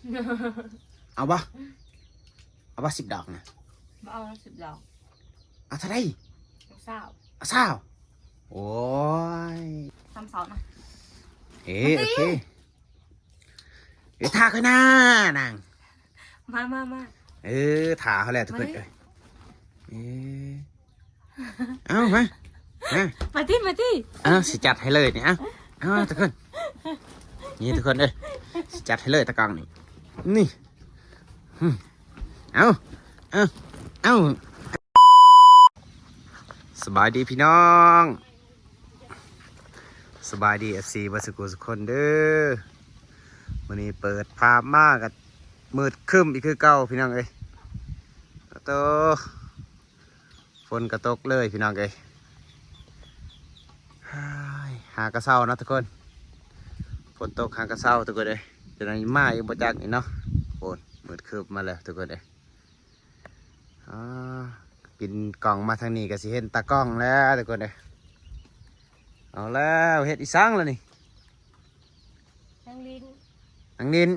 ເອົາບໍ່? ເອົາບໍ່ ສິບດອກນະ? ບໍ່ເອົາສິບດອກ. ເອົາເທົ່າໃດ? ເອົາຊາວ. ເອົາຊາວ. ໂອ້ຍ ຊາວນະ. ເອີ ໂອເຄ. ເອີ ຖ້າຂ້ອຍນານາງ. ມາ ມາ ມາ. ເອີ ຖ້າເຮົາແຫຼະທຸກຄົນເອີຍ. ເອີ ເອົາມາ ມາ ມາຕິ ມາຕິ. ເອົາ ຊິຈັດໃຫ້ເລີຍນີ້ ເອົາ ເອົາ ທຸກຄົນ ນີ້ທຸກຄົນເອີຍ ຊິຈັດໃຫ້ເລີຍຕາກ້ອງນີ້ ນີ້ ເອົາ ເອົາ ເອົາ. ສະບາຍດີພີ່ນ້ອງ ສະບາຍດີເອັຟຊີເບິດສຸຂູສຸຄົນເດີ. ມື້ນີ້ເປີດພາບມາກໍມືດຄຶ້ມອີກຄືເກົ່າພີ່ນ້ອງເອີຍ. ໂຕ ຝົນກໍຕົກເລີຍພີ່ນ້ອງເອີຍ. ຫາກະເຊົາເນາະທຸກຄົນ ຝົນຕົກຫາກະເຊົາທຸກຄົນເອີຍ. ຈະໄດ້ມາອີກບໍ່ຈັກນີ້ເນາະ. ໂອ້ຍ ມືດຄຶ້ມມາແລ້ວທຸກຄົນເອີຍ. ອ່າ ປິ່ນກ້ອງມາທາງນີ້ກໍຊິເຫັນຕາກ້ອງແລ້ວທຸກຄົນເອີຍ. ເອົາແລ້ວ ເຮັດອີ່ສັງລະນີ້? ນັ່ງຫຼິ້ນ ນັ່ງຫຼິ້ນ.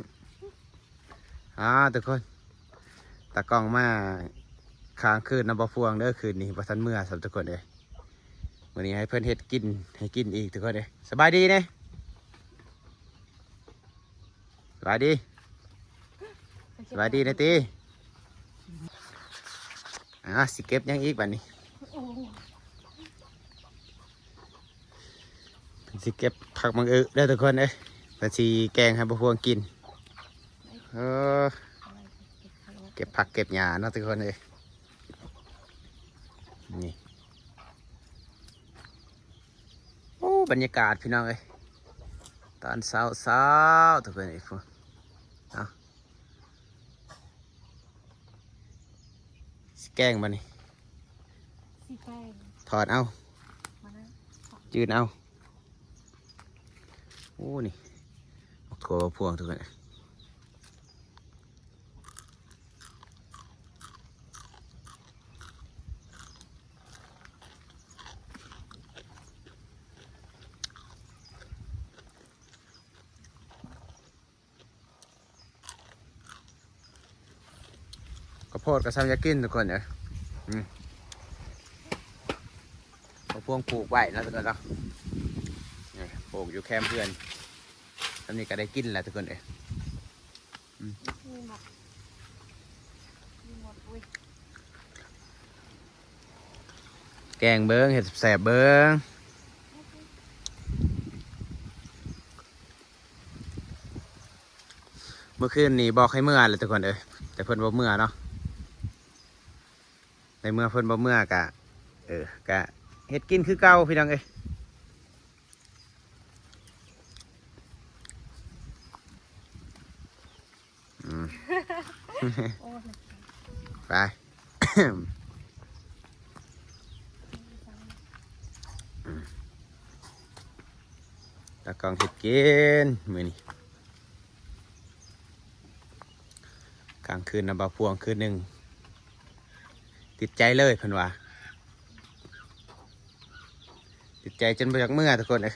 ອ່າ ທຸກຄົນ ຕາກ້ອງມາຄ້າງຄືນນຳບ່າວພວງເດີ ຄືນນີ້ບໍ່ທັນເມືອຊ້ຳທຸກຄົນເອີຍ. ມື້ນີ້ໃຫ້ເພິ່ນເຮັດກິນໃຫ້ກິນອີກທຸກຄົນເອີຍ. ສະບາຍດີແດ່. ສະບາຍດີ ສະບາຍດີນາຕີ. ອ່າ ຊິເກັບຫຍັງອີກບາດນີ້? ໂອ້ ເພິ່ນຊິເກັບຜັກບັກອຶເດີທຸກຄົນເອີຍ. ເພິ່ນຊິແກງໃຫ້ບ່າວພວງກິນ. ເອີ ເກັບຜັກເກັບຫຍ້າເນາະທຸກຄົນເອີຍ. ນີ້ ໂອ້ ບັນຍາກາດພີ່ນ້ອງເອີຍ ຕອນເຊົ້າໆ ທຸກຄົນເອີຍ. ພຸ້ນ ເອົາ ຊິແກງບາດນີ້ ຊິແກງ ຖອດເອົາ ມານະ ຈືນເອົາ. ໂອ້ ນີ້ ໝາກຖົ່ວພວງທຸກຄົນ. ເຂົ້າໂພດກໍຊ່ຳຢາກກິນທຸກຄົນເອີຍ. ອືມ ເຂົ້າພວງປູກໄວ້ເນາະທຸກຄົນເນາະ. ນີ້ ປູກຢູ່ແຄມເຮືອນ ຊ່ຳນີ້ກໍໄດ້ກິນແລ້ວທຸກຄົນເອີຍ. ອືມ ມີໝົດ ມີໝົດເວີຍ. ແກງເບິ່ງ ເຮັດແຊບໆເບິ່ງ. ເມື່ອຄືນນີ້ບອກໃຫ້ເມືອແລ້ວທຸກຄົນເອີຍ ແຕ່ເພິ່ນບໍ່ເມືອເນາະ. ໃນເມື່ອເພິ່ນບໍ່ເມືອກະ ເອີ ກະເຮັດກິນຄືເກົ່າພີ່ນ້ອງເອີຍ. ອືມ ໂອ້ຍ ໄປ ຕາກ້ອງເຮັດກິນມື້ນີ້. ຄ້າງຄືນນຳບ່າວພວງຄືນໜຶ່ງ ຕິດໃຈເລີຍເພິ່ນວ່າ ຕິດໃຈຈົນບໍ່ຢາກເມືອທຸກຄົນເອີຍ.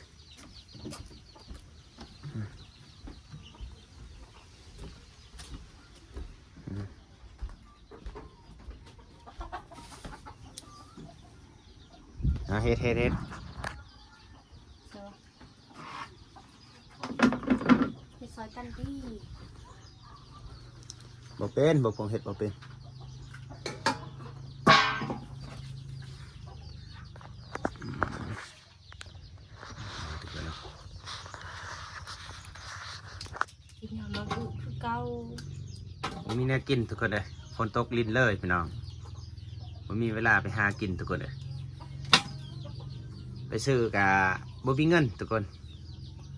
ອ່າ ເຮັດ ເຮັດ ເຮັດ. ເຮັດຊ່ອຍກັນຕິ. ບໍ່ເປັນ ບໍ່ພວງເຮັດບໍ່ເປັນ. ກິນຫຍັງມາຄື ຄືເກົ່າ. ບໍ່ມີແນວກິນທຸກຄົນເອີຍ ຝົນຕົກລິນເລີຍພີ່ນ້ອງ ບໍ່ມີເວລາໄປຫາກິນທຸກຄົນເອີຍ. ໄປຊື້ກະບໍ່ມີເງິນທຸກຄົນ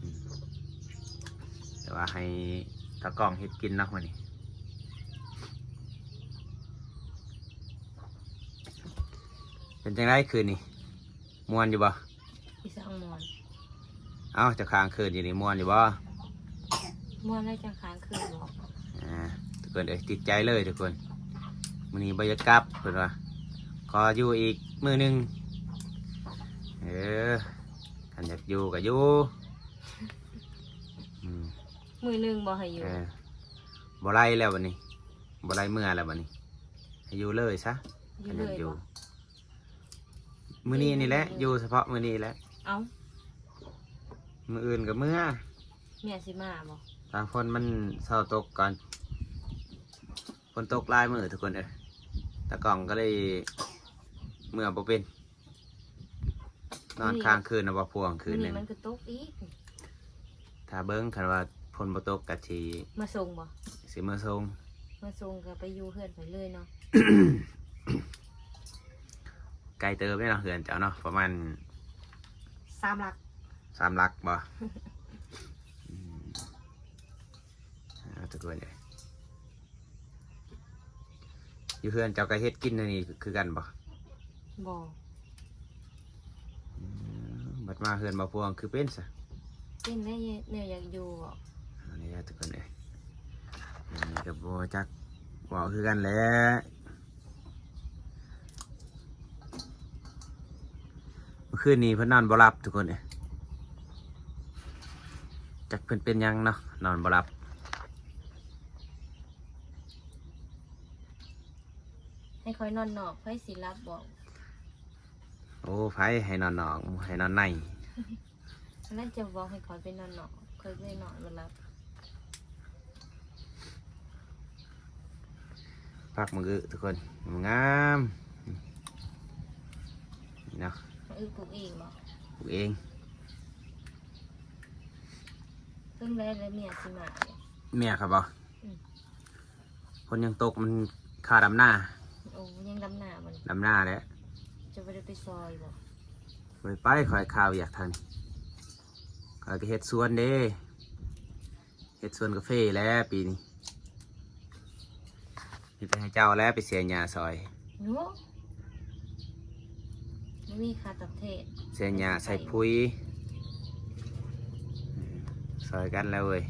ອືມ ແຕ່ວ່າໃຫ້ຕາກ້ອງເຮັດກິນເນາະມື້ນີ້. ເປັນຈັ່ງໃດຄືນນີ້ ມ່ວນຢູ່ບໍ່? ອີສັງມ່ວນ. ເອົ້າ ເຈົ້າຄ້າງຄືນຢູ່ນີ້ມ່ວນຢູ່ບໍ່? ມ່ວນແລ້ວຈັ່ງຄ້າງຄືນບໍ່? ອ່າ ທຸກຄົນເອີຍ ຕິດໃຈເລີຍທຸກຄົນ. ມື້ນີ້ບໍ່ຢາກກັບເພິ່ນວ່າ ຂໍຢູ່ອີກມື້ໜຶ່ງ. ເອີ ຄັນຢາກຢູ່ກໍຢູ່. ອືມ ມື້ໜຶ່ງບໍ່ໃຫ້ຢູ່. ເອີ ບໍ່ໄລ່ແລ້ວບັດນີ້ ບໍ່ໄລ່ເມືອແລ້ວບັດນີ້ ໃຫ້ຢູ່ເລີຍຊະ ຢູ່ເລີຍ ຄັນຢາກຢູ່ ບໍ່? ມື້ນີ້ນີ້ແຫຼະ ຢູ່ສະເພາະມື້ນີ້ແຫຼະ ເອົ້າ ມື້ອື່ນກໍເມືອ ເມຍຊິມາບໍ່? ຖ້າຝົນມັນເຊົາຕົກກ່ອນ ຝົນຕົກຫຼາຍມື້ທຸກຄົນເອີຍ ຕາກ້ອງກໍເລີຍເມືອບໍ່ເປັນ ນອນຄ້າງຄືນນະບໍ່ພວງຄືນໜຶ່ງ ມື້ນີ້ມັນກໍຕົກອີກ ຖ້າເບິ່ງ ຄັນວ່າຝົນບໍ່ຕົກກໍຊິມາສົ່ງບໍ່? ຊິມາສົ່ງ ມາສົ່ງກໍໄປຢູ່ເຮືອນຂ້ອຍເລີຍເນາະ ໄກເຕີບເດ້ເນາະ ເຮືອນເຈົ້າເນາະ ປະມານສາມຫຼັກ ສາມຫຼັກບໍ່? ອືມ ເອົາ ທຸກຄົນເອີຍ ຢູ່ເຮືອນເຈົ້າກໍເຮັດກິນອັນນີ້ຄືກັນບໍ່? ບໍ່ ອືມ ບັດມາເຮືອນບໍ່ພວງຄືເປັນຊະ? ເປັນແນວ ແນວຢາກຢູ່ບໍ່? ອັນນີ້ທຸກຄົນເອີຍ ອັນນີ້ກໍບໍ່ຈັກເວົ້າຄືກັນແຫຼະ ເມື່ອຄືນນີ້ເພິ່ນນອນບໍ່ຫຼັບທຸກຄົນເອີຍ ຈັກເພິ່ນເປັນຫຍັງເນາະ ນອນບໍ່ຫຼັບ. ໃຫ້ຂ້ອຍນອນນອກ ໃຜຊິຫຼັບບໍ່? ໂອ້ ໃຜໃຫ້ນອນນອກ ໃຫ້ນອນໃນ ອັນນັ້ນເຈົ້າບອກໃຫ້ຂ້ອຍໄປນອນນອກ ຂ້ອຍໄປນອນບໍ່ຫຼັບ ຜັກໝາກອຶທຸກຄົນ ງາມໆ ນີ້ເນາະ ໝາກອຶປູກເອງບໍ່? ປູກເອງ ເຖິງໄດ້ແລ້ວເມຍຊິມາ ເມຍເຂົາບໍ່? ອືມ ຝົນຍັງຕົກ ມັນຄາດຳນາ ໂອ້ ຍັງດຳນາບໍ່ນີ້? ດຳນາແຫຼະ ເຈົ້າບໍ່ໄດ້ໄປຊ່ອຍບໍ່? ບໍ່ໄດ້ໄປ ຂ້ອຍຄາວຽກທາງນີ້ ຂ້ອຍກໍເຮັດສວນເດ້ ເຮັດສວນກາເຟແຫຼະປີນີ້ ມີແຕ່ໃຫ້ເຈົ້າແຫຼະໄປເສຍຫຍ້າຊ່ອຍ ໂອ້ ບໍ່ມີຄ່າຕອບແທນ ເສຍຫຍ້າໃສ່ປຸ໋ຍ ຊ່ອຍກັນແລ້ວເວີຍ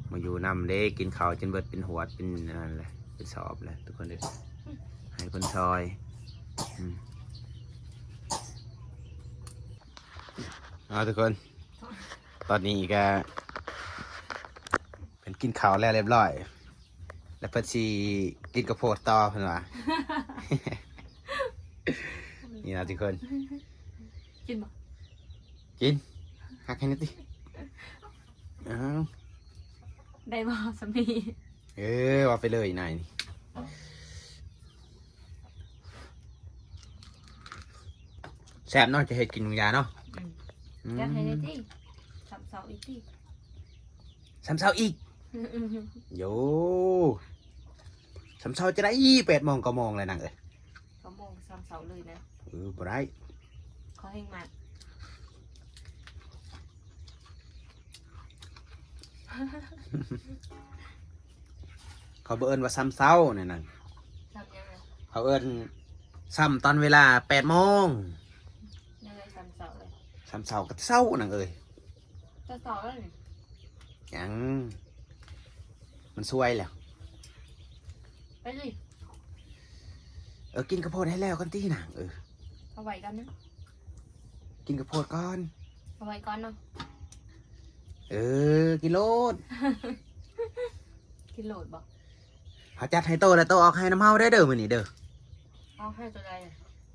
ມາຢູ່ນຳເດ້ ກິນເຂົ້າຈົນເບິດເປັນຫວດ ເປັນອັນນັ້ນແຫຼະ ເປັນສອບແຫຼະ ທຸກຄົນເອີຍ ໃຫ້ເພິ່ນຊ່ອຍ ອືມ ເອົາ ທຸກຄົນ ຕອນນີ້ກໍເພິ່ນກິນເຂົ້າແລ້ວຮຽບຮ້ອຍ ແລ້ວເພິ່ນຊິກິນເຂົ້າໂພດຕໍ່ເພິ່ນວ່າ ນີ້ນະທຸກຄົນ ກິນບໍ່? ກິນ ຮັກໃຫ້ແດ່ຕິ ເອົາ ໄດ້ບໍ່ສຳນີ້? ເອີ ວ່າໄປເລີຍນາຍນີ້ ແຊບເນາະ ຈະເຮັດກິນບາງຢ່າງເນາະ ອືມ ອືມ ຈັດໃຫ້ແດ່ຕິ ຊ້ຳເຊົາອີກຕິ ຊ້ຳເຊົ້າອີກ ໂຢ ຊ້ຳເຊົ້າຈະໄດ້ ແປດໂມງ ເກົ້າໂມງແລ້ວນາງເອີຍ ເກົ້າໂມງຊ້ຳເຊົ້າເລີຍນະ ເອີ ບໍ່ໄດ້ ເຂົາແຮ່ງມັກ ເຂົາບໍ່ເອີ້ນວ່າຊ້ຳເຊົ້າແນວນັ້ນ ຊ້ຳຫຍັງນະ? ເຂົາເອີ້ນຊ້ຳຕອນເວລາແປດໂມງ ຍັງໄງຊ້ຳເຊົ້າເລີຍ ຊ້ຳເຊົ້າກໍເຊົ້ານາງເອີຍ ແຕ່ເຊົ້າແລ້ວນີ້ ຍັງ ມັນສວຍແລ້ວ ໄປເລີຍ ເອີ ກິນເຂົ້າໂພດໃຫ້ແລ້ວກ່ອນຕິນາງ ເອີ ເອົາໄວ້ກ່ອນນະ ກິນເຂົ້າໂພດກ່ອນ ເອົາໄວ້ກ່ອນເນາະ ເອີ ກິນໂລດ ກິນໂລດບໍ່? ເຮົາຈັດໃຫ້ໂຕ ແລ້ວໂຕອອກໄຮ່ນຳເຮົາໄດ້ເດີ ມື້ນີ້ເດີ ອອກໄຮ່ໂຕໃດ?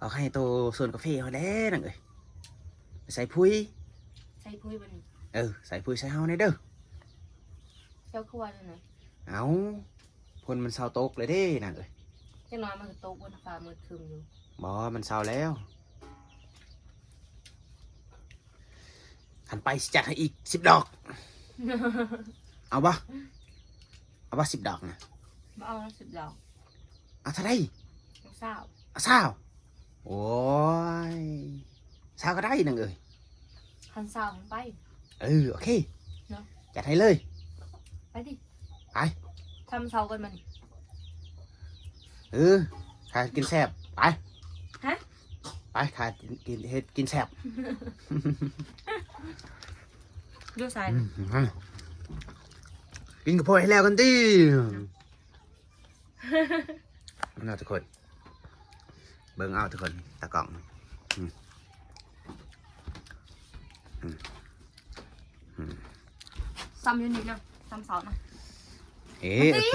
ອອກໄຮ່ໂຕສວນກາເຟເຮົາແຫຼະນາງເອີຍ ໃສ່ປຸ໋ຍ ໃສ່ປຸ໋ຍບໍ່ນີ້? ເອີ ໃສ່ປຸ໋ຍໃສ່ເຮົາແດ່ເດີ ເຈົ້າຄືວ່າແນວນັ້ນ? ເອົ້າ ຝົນມັນເຊົາຕົກແລ້ວເດ້ນາງເອີຍ ຈັກໜ້ອຍມັນກໍຕົກ ບົນຟ້າມືດຄຶ້ມຢູ່ ບໍ່ ມັນເຊົາແລ້ວ ຄັນໄປຊິຈັດໃຫ້ອີກສິບດອກ ເອົາບໍ່? ເອົາບໍ່ສິບດອກນະ? ບໍ່ເອົາສິບດອກ ເອົາເທົ່າໃດ? ເອົາຊາວ ເອົາຊາວ ໂອ້ຍ ຊາວກໍໄດ້ນາງເອີຍ ຄັນຊາວຫັ້ນໄປ ເອີ ໂອເຄ ເນາະ ຈັດໃຫ້ເລີຍ ໄປຕິ ໄປ ທຳເຊົາກ່ອນມັນ ເອີ ຖ້າກິນແຊບ ໄປ ຮະ? ໄປ ຖ້າກິນ ເຮັດກິນແຊບ ຢູ່ໃສ? ອືມ ກິນກະເພາະໃຫ້ແລ້ວກ່ອນຕິ ເນາະ ເນາະ ທຸກຄົນ ເບິ່ງເອົາທຸກຄົນ ຕາກ້ອງ ອືມ ອືມ ອືມ ຊ້ຳຢູ່ນີ້ເດີ ຊ້ຳເສົານະ ເອີ ໂອເຄ